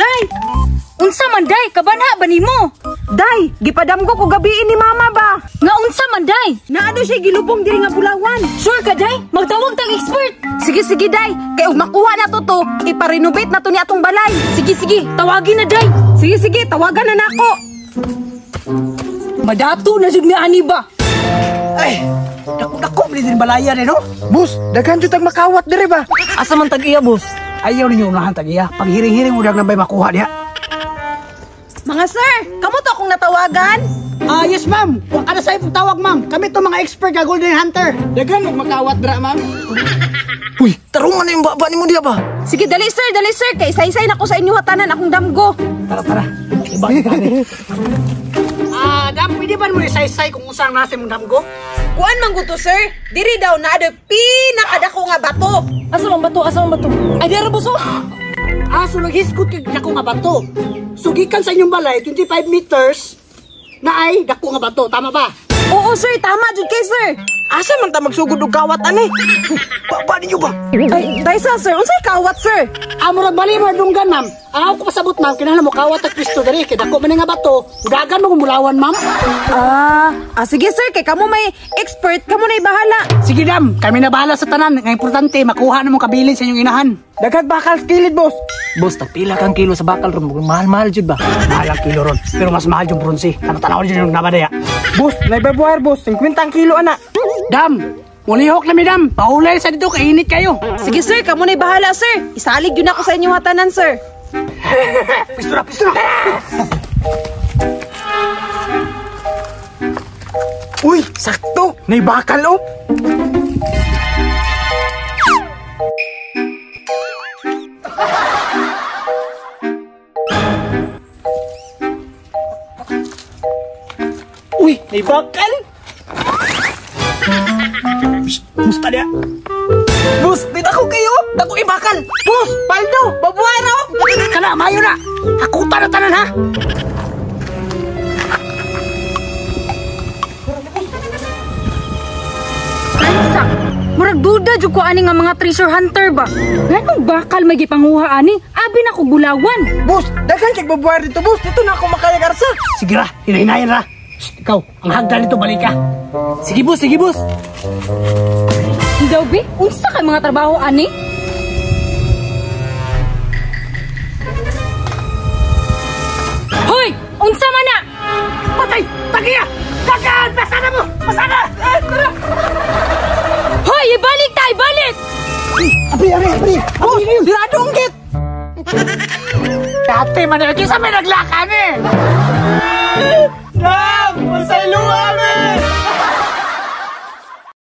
day. Unsa man day, kabanha ba nimo? Day, gipadamgo ko gabi ni mama ba? Nga unsa man day? Naa do siya gilubong diri nga bulawan. Sure ka day? Magtawag tag expert. Sige sige day, kay ug makuha na to to, ipa-renovate na to ni atong balay. Sige sige, tawagin na day. Sige sige, tawagan na nako. Madato na jud mi ani ba? Ay, dako-dako man din balaya ni no. Boss, daghan jud tag makawat diri ba? Asa man tag iya, boss? Ayaw ninyo unahan tag iya. Paghiring-hiring udag na bay makuha diha. Mga sir, kamo to akong natawagan? Ah, yes ma'am. Wa ka na sa ipong tawag ma'am. Kami to mga expert nga golden hunter. Daghan og makawat dira, ma'am. Uy, tarungan na yung baba nimo diha ba? Sige, dali sir, kay saysay na ko sa inyo hatanan akong damgo. Tara tara. Iba ka ni. Ah, dam, pwede ba mo isaysay kung usang nasa imong damgo? Kuan man guto sir, diri daw na adoy pinakadako nga bato. Asa man bato? Asa man bato? Ay dira boss. Ah, so naghisgot kag dako nga bato. So gikan sa inyong balay 25 meters na ay dako nga bato, tama ba? Oo sir, tama jud kay sir. Asa man ta magsugod og kawat ani? Baba ninyo ba? Ay, daysa sir, unsay kawat sir? Ah, murag mali mo dunggan ma'am. Ang ako pasabot ma'am, kinahanglan mo kawat og pisto diri kay dako man nga bato. Udagan mo mulawan ma'am. Ah, sige sir, kay kamo may expert, kamo nay bahala. Sige dam, kami na bahala sa tanan. Ang importante makuha na mong kabilin sa inyong inahan. Daghang bakal sa kilid, boss. Boss, tagpila kang kilo sa bakal ron. Mahal-mahal jud ba? Mahal ang kilo ron, pero mas mahal yung bronze. Tanaw-tanaw jud yung nabadaya. Boss, naibabwire boss, 50 ang kilo ana. Dam, mulihok na mi dam. Pahulay sa dito, kainit kayo. Sige sir, kamo nay bahala sir. Isalig yun ako sa inyong hatanan sir. Pisto na, pisto na. Uy, sakto. Naibakal oh. Uy, naibakal. Musta dia? Boss, di dako kayo. Dako ibakal. Boss, paldo, babuhay oh. Kana, mayo na. Hakutan na tanan ha. Kansa, murag duda jud ko ani nga mga treasure hunter ba. Nganong bakal may gipanguha ani? Abi na ko bulawan. Boss, daghan kay babuhay dito, boss. Dito na ako makayagarsa. Sige ra, hinahinayan ra. Shh, ikaw, ang hagdan nito balik ka. Sige boss, sige boss. Daw bi, unsa kay mga trabaho ani? Hoy, unsa man na? Patay, tagiya. Dagan, pasana mo, pasana. Tara. Hoy, ibalik ta, ibalik. Abri, abri, abri. Boss, sirado ang gate. Dati man, kinsa may naglakan eh.